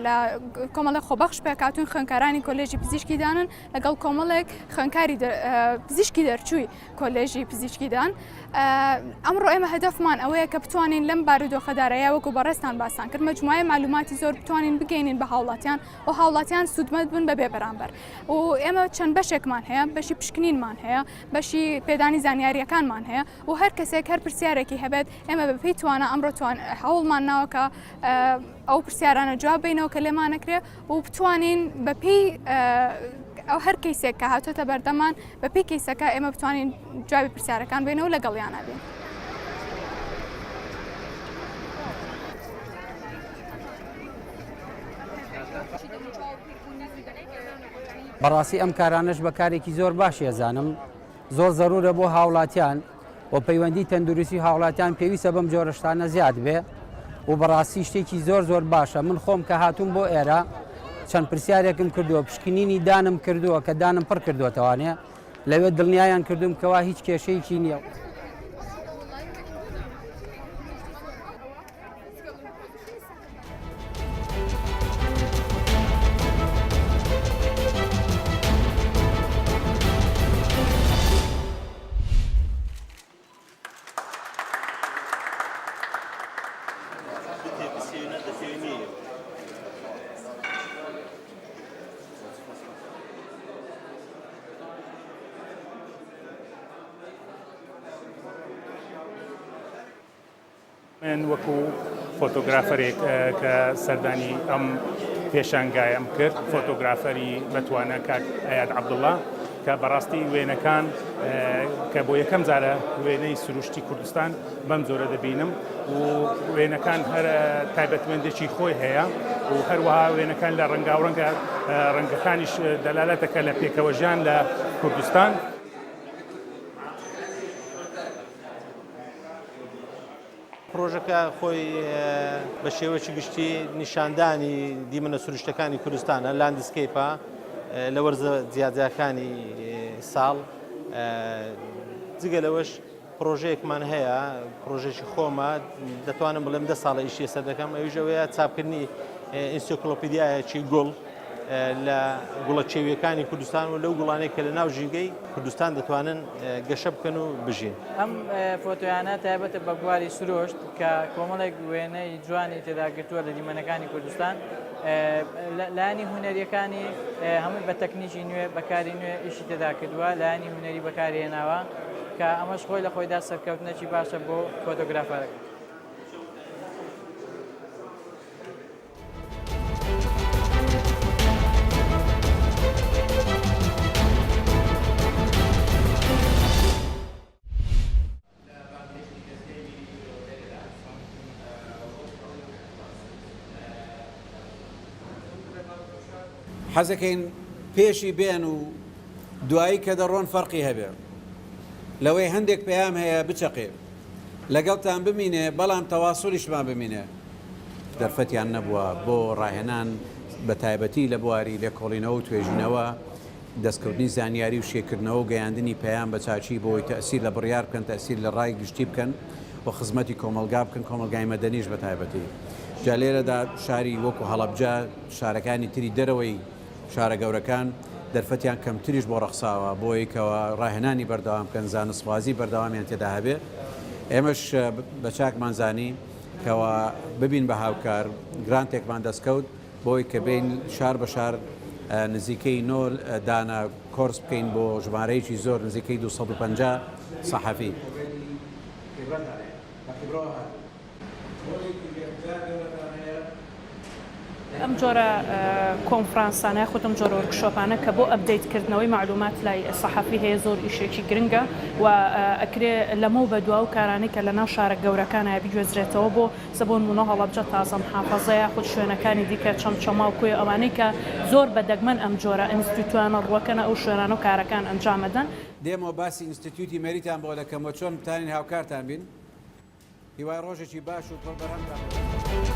لە کۆمەڵێک خۆبەخش پێکهاتوون خوێندکارانی کۆلێژی پزیشکی دانن لەگەڵ کۆمەڵێک خوێندکاری پزیشکی دەرچووی کۆلێژی پزیشکی دان ئەمڕۆ ئێمە هەدەفمان ئەوەیە کە بتوانین لەم بارودۆخەدارەیە وەکو بەڕێزتان باسان کرد مجموعەی معلوماتی زۆر بتوانین بگەینین بە هاوڵاتیان و هاوڵاتیان سوودمەند بن بەبێ بەرامبەر و ئێمە چەند بەشێکمان هەیە بەشی پشکنینمان هەیە بەشی پێدانی زانیاریەکانمان هەیە و هەر کەسێک هەر پرسیارێکی هەبێت ئێمە بە پێی توانا ئەمڕۆ توان هەوڵمان ناوە کە ئەو پرسیارانە جواب بینەوە کە لێمانەکرێ و بتوانین بە پێی ئەو هەر کەیسێک کە هاتۆتە بەردەمان بە پێی کەیسەکە ئێمە بتوانین جوابی پرسیارەکان بینەوە لەگەڵیانە بین. بەڕاستی ئەم کارانەش بە کارێکی زۆر باشی ئەزانم زۆر زەرورە بۆ هاوڵاتیان و پەیوەندی تەندروستی هاوڵاتیان پێویستە بەم جۆرە شتانە زیاد بێ و بەڕاستی شتێکی زۆر زۆر باشە من خۆم کە هاتووم بۆ ئێرە چەند پرسیارێکم کردووە پشکنینی دانم کردووە کە دانم پڕ کردووەتەوانێ لەوێ دڵنیایان کردوم کەوا هیچ کێشەیەکی نییە. من وەکو فۆتۆگرافەرێک کە سەردانی ئەم پێشانگایەم کرد، فۆتۆگرافەری بەتوانە کاک ئەیاد عەبدوڵا کە بەڕاستی وێنەکان کە بۆ یەکەم جارە وێنەی سروشتی کوردستان بەم جۆرە دەبینم و وێنەکان هەر تایبەتمەندێکی خۆی هەیە و هەروەها وێنەکان لە ڕەنگاوڕەنگە ڕەنگەکانیش دەلالەتەکە لە پێکەوەژیان لە کوردستان. پڕۆژەکە خۆی بە شێوەیەکی گشتی نیشاندانی دیمەنە سروشتەکانی کوردستانە، لاندسکەیپە لە وەرزە جیاجیاکانی ساڵ. جگە لەوەش پڕۆژەیەکمان هەیە، پڕۆژێکی خۆمە، دەتوانم بڵێم دە ساڵە ئیشی لەسەر دەکەم، ئەویش ئەوەیە چاپکردنی ئینسیکلۆپیدیایەکی گوڵ لە گوڵە کێوییەکانی کوردستان و لەو گوڵانەی کە لە ناو ژینگەی کوردستان دەتوانن گەشە بکەن و بژین. ئەم فۆتۆیانە تایبەتە بە بواری سروشت کە کۆمەڵێک وێنەی جوانی تێدا گرتووە لە دیمەنەکانی کوردستان. لایەنی هونەریەکانی هەمووی بە تەکنیکی نوێ بەکاری نوێ ئیشی تێدا کردووە، لایەنی هونەری بەکارهێناوە کە ئەمەش خۆی لە خۆیدا سەرکەوتنێکی باشە بۆ فۆتۆگرافەرەکە. حەزەکەین پێشی بێن و دوایی کە دەڕۆن فەرقی هەبێ لەوەی هەندێک پەیام هەیە بچەقێ لەگەڵتان بمینێ بەڵام تەواسولیشمان بمینێ. دەرفەتیان نەبووە بۆ ڕاهێنان بە تایبەتی لە بواری لێکۆڵینەوە و توێژینەوە، دەستکەوتنی زانیاری و شێکردنەوە و گەیاندنی پەیام بە چاکی بۆ ئەوەی تەئسیر لە بڕیار بکەن، تەئسیر لە ڕای گشتی بکەن و خزمەتی کۆمەڵگا بکەن، کۆمەڵگای مەدەنیش بە تایبەتی. جا لێرەدا شاری وەکو هەڵەبجە، شارەکانی تری دەرەوەی شارە گەورەکان دەرفەتیان کەمتریش بۆ ڕەخساوە بۆ ئەوەی کەوا ڕاهێنانی بەردەوام بکەن، زانستخوازی بەردەوامیان تێدا هەبێ. ئێمەش بە چاکمان زانی کەوا ببین بە هاوکار، گرانتێکمان دەستکەوت بۆی کە بێین شار بە شار نزیکەی نۆ دانە کۆرس بکەین بۆ ژمارەیەکی زۆر نزیکەی 250 سەحەفی. ئەم جۆرە کۆنفرانسانە یاخود ئەم جۆرە وۆرکشۆپانە کە بۆ ئەپدەیت کردنەوەی مەعلومات لای سەحەفی هەیە زۆر ئیشێکی گرنگە و ئەکرێ لەمەو بەدوا و کارانەی کە لەناو شارە گەورەکانایە بگوێزرێتەوە بۆ سە بۆ نموونە هەڵەبجە تازە محافەزە یاخود شوێنەکانی دیکە چەمچەماڵ کۆیە ئەوانەی کە زۆر بە دەگمەن ئەم جۆرە ئینستیتوانە ڕووەکەنە ئەو شوێنانە و کارەکان ئەنجامەدەن. دێمەوە باسی ئینستیتیوتی مێریتان بۆ دەکەم و چۆن بتانین هاوکارتان بین. هیوای ڕۆژێکی باش و پڕ بەرهەمتان بۆ دەخوازم.